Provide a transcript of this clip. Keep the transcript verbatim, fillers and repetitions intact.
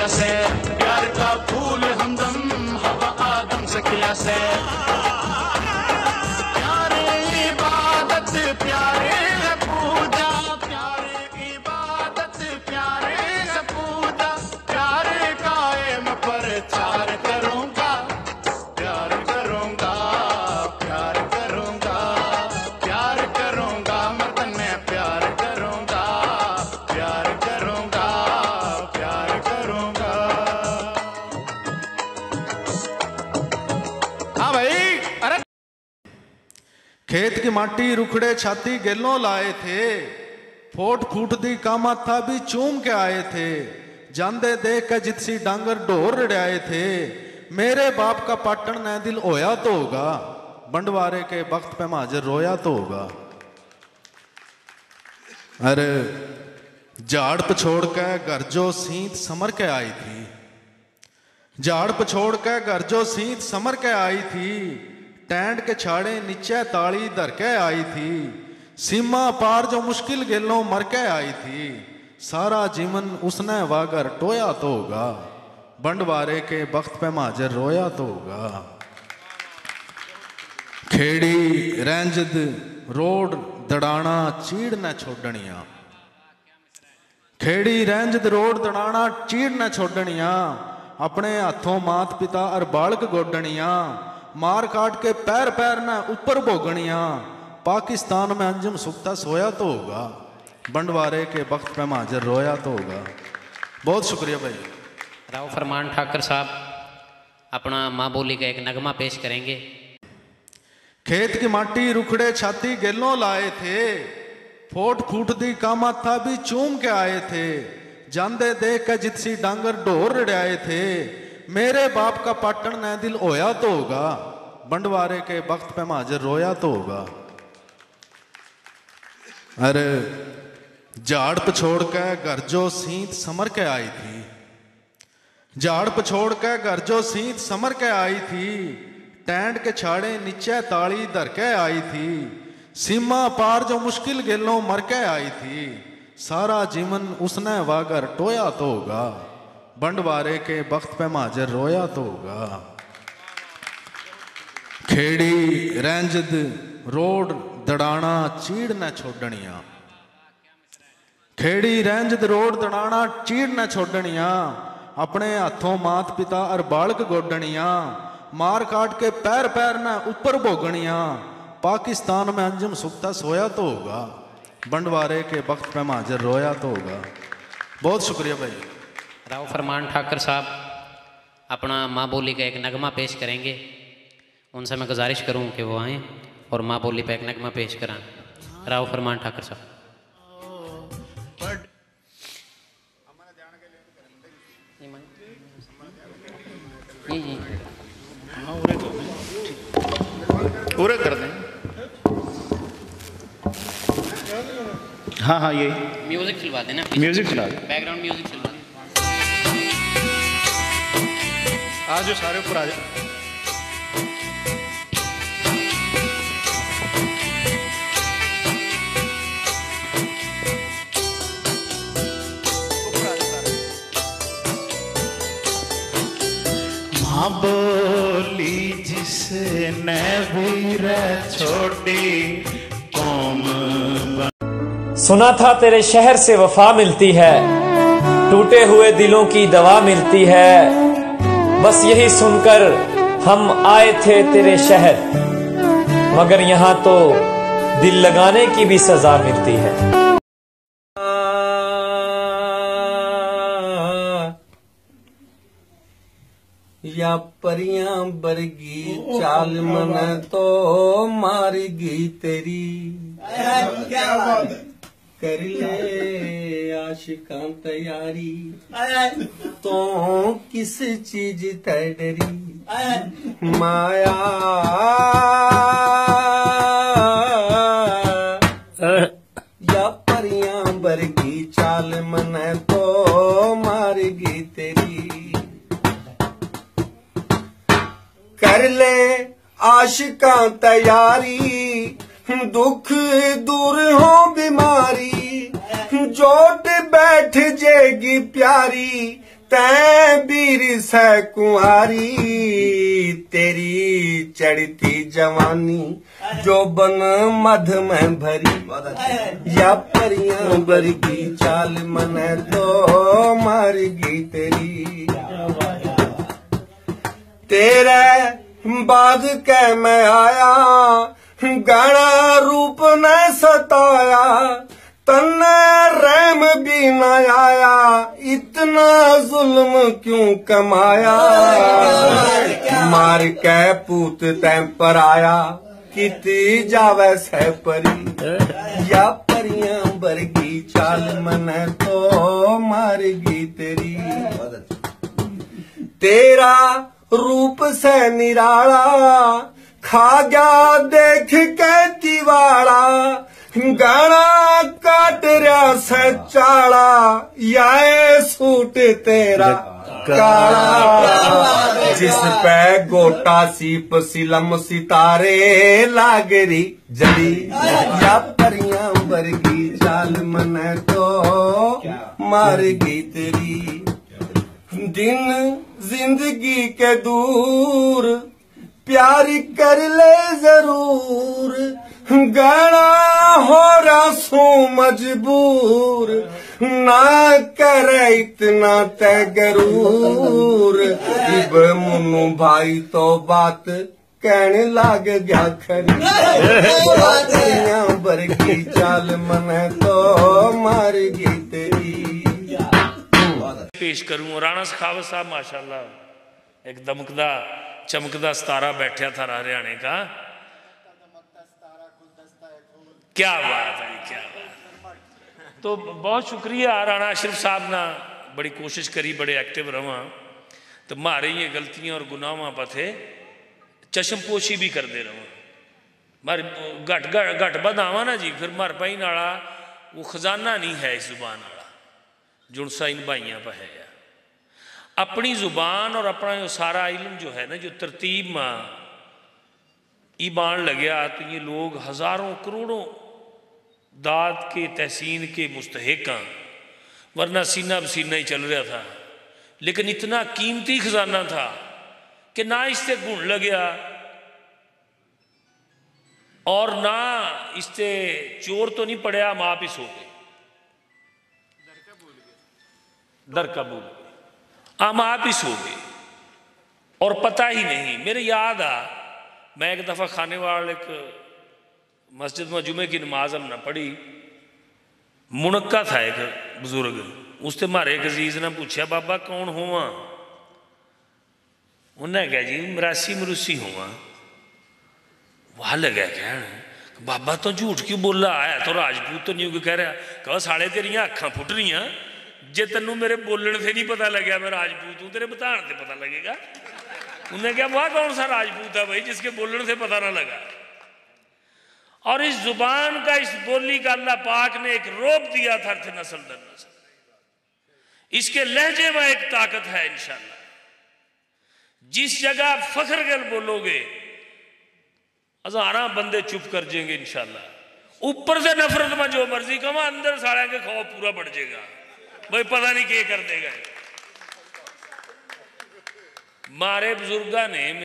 से। प्यार का फूल हमदम हवा आदम से खिला से। प्यार इबादत, प्यार है पूजा, प्यार इबादत, प्यार है पूजा, प्यार कायम प्रचार करूंगा। प्यार करूंगा, प्यार करूंगा, प्यार करूंगा, मैं तन्ने प्यार करूंगा, प्यार करूंगा, प्यार करूंगा। हाँ भाई, अरे खेत की माटी रुखड़े छाती गेलों लाए थे, फोट फूट दी कामाथा भी चूम के आए थे। जांदे देख के जितसी डांगर ढोर रड़ाए थे। मेरे बाप का पाटण नै दिल होया तो होगा, बंडवारे के बख्त पे म्हाजर रोया तो होगा। अरे झाड़ पछोड़ के घर जो सींत समर के आई थी, झाड़ पछोड़ के घर जो सींत समर के आई थी, टैंट के छाड़े नीचे ताली धर के आई थी। सीमा पार जो मुश्किल गेलों मर के आई थी, सारा जीवन उसने वागर टोया तो होगा, बंडवारे के बख्त पे म्हाजर रोया तो होगा। खेड़ी रैंजद रोड दड़ाना चीड़ न छोड़निया, खेड़ी रैंजद रोड दड़ाना चीड़ न छोड़निया, अपने हाथों मात पिता अर बालक गोडनिया, मार काट के पैर पैर न ऊपर भोगनिया, पाकिस्तान में अंजुम सुखता सोया तो होगा, बंडवारे के बख्त पे म्हाजर रोया तो होगा। बहुत शुक्रिया भाई। राव फरमान ठाकर साहब अपना माँ बोली का एक नगमा पेश करेंगे। खेत की माटी रुखड़े छाती गेलों लाए थे, फोट फूट दी कामाथा भी चूम के आए थे। जांदे देख के जितसी डांगर ढोर रड़ाए थे। मेरे बाप का पाटण नै दिल होया तो होगा, बंडवारे के बख्त पे म्हाजर रोया तो होगा। अरे झाड़ पछोड़ के घर जो सींत समर के आई थी, झाड़ पछोड़ के घर जो सींत समर के आई थी, टैंट के छाड़े नीचे ताली धर के आई थी। सीमा पार जो मुश्किल गेलों मर के आई थी, सारा जीवन उसने वागर टोया तो होगा, बंडवारे के बख्त पे म्हाजर रोया तो होगा। खेड़ी रैंजद रोड दड़ाना चीड़ न छोड़निया, खेड़ी रैंजद रोड दड़ाना चीड़ न छोड़निया, अपने हाथों मात पिता अर बालक गोडनिया, मार काट के पैर पैर न ऊपर भोगनिया, पाकिस्तान में अंजुम सुखता सोया तो होगा, बंडवारे के बख्त पे म्हाजर रोया तो होगा। बहुत शुक्रिया भाई। राव फरमान ठाकर साहब अपना माँ बोली का एक नगमा पेश करेंगे। उनसे मैं गुजारिश करूं कि वो आएं और माँ बोली पे एक नगमा पेश करां। राव फरमान ठाकर साहब। ये, ये। हाँ, उरे कर दें। उरे कर दें। हाँ, हाँ, ये। म्यूजिक चलवा देना। म्यूजिक चला दे। बैकग्राउंड म्यूजिक चलवा दे। आ जाओ, सारे ऊपर आ जाओ। माँ बोली जिसने भी रे छोड़ी, कौम बन- सुना था तेरे शहर से वफा मिलती है, टूटे हुए दिलों की दवा मिलती है। बस यही सुनकर हम आए थे तेरे शहर, मगर यहाँ तो दिल लगाने की भी सजा मिलती है। या परियां बरगी चाल मने तो मार गई तेरी। क्या बात है। कर ले आशिकां तैयारी, तो किस चीज तै डरी। माया या परियां बरगी चाल मने तो मार गई तेरी। कर ले आशिकां तैयारी, दुख दूर हो बीमारी, जोट बैठ जेगी प्यारी, तै बीर सै कुंवारी, तेरी चढ़ती जवानी, जोबन मध में भरी। या परियां बरगी चाल, मनै तो मारगी तेरी। तेरे बाद के मैं आया, घणा रूप ने सताया, तन्ने रहम भी ना आया, इतना जुल्म क्यों कमाया। मार के पूत तै पराया, किती जावे सै परी। या परियां बरगी चाल, मनै तो मारगी तेरी। तेरा रूप सै निराला, खा गया देख के दिवाला, घणा काट रहा सै चाला, या ए सूट तेरा काला, जिस पे गोटा सीप सिलम सितारे लाग रही जली। या परियां बरगी चाल, मनै तो मारगी तेरी। दिन जिंदगी के दूर, प्यार कर ले जरूर, घणा हो रहा सूं मजबूर, ना करे इतना तै गरूर। इब मुन्नू भाई तो बात कहने लाग गया खरी। परियां बरगी चाल, मनै तो मारगी तेरी। पेश करूं राणा सखावत साहब, माशाल्लाह, एक दमकदा चमकदा सितारा बैठा था हरियाणे का। क्या बात है जी, क्या बात है। तो बहुत शुक्रिया राणा अशरफ साहब ना, बड़ी कोशिश करी, बड़े एक्टिव रहा। तो म्हारे ये गलतियां और गुनाहों पर थे चश्मपोशी भी करते रहो। म्हारे घट घट घट बध आवा ना जी, फिर म्हारे पाई नाला वो खजाना नहीं है इस जुबान वाला, जुनसा इन भाइयां पर है यार। अपनी जुबान और अपना जो सारा इल्म जो है ना, जो तरतीब में ईमान लग्या, तो ये लोग हजारों करोड़ों दाद के, तहसीन के मुस्तहिक हैं, वरना सीना बसीना ही चल रहा था। लेकिन इतना कीमती खजाना था कि ना इससे गुण लग्या और ना इससे चोर तो नहीं पड़या, हम आप ही सो गए। दर का भूल गए, हम आप ही सो गए और पता ही नहीं। मेरे याद आ, मैं एक दफा खानेवाल एक मस्जिद में जुमे की नमाज हमने पढ़ी, मुनक्का था एक बुजुर्ग, उससे म्हारे एक अजीज ने पूछा, "बाबा कौन होवा?" उन्हें कहा, "जी मरासी मरूसी होवा।" वह लगा कहण, "बाबा तो झूठ क्यों बोला, आया तो राजपूत तो नहीं क्यों कह रहा।" कहो, "साले तेरिया अखा फुट रही, जे तेनू मेरे बोलण से नहीं पता लग्या मैं राजपूत हूँ, तेरे बताण से पता लगेगा।" उन्हें कहा, "वह कौन सा राजपूत है भाई जिसके बोलण से पता ना लगा?" और इस जुबान का, इस बोली का अल्लाह पाक ने एक रोब दिया था, थे नस्ल दर नस्ल। इसके लहजे में एक ताकत है इंशाल्लाह। जिस जगह आप फख्र गल बोलोगे, हजारां बंदे चुप कर जाएंगे इंशाल्लाह। ऊपर से नफरत में जो मर्जी कमा, अंदर सारा के खौफ पूरा बढ़ जाएगा, भाई पता नहीं क्या कर देगा। मारे बुजुर्गा ने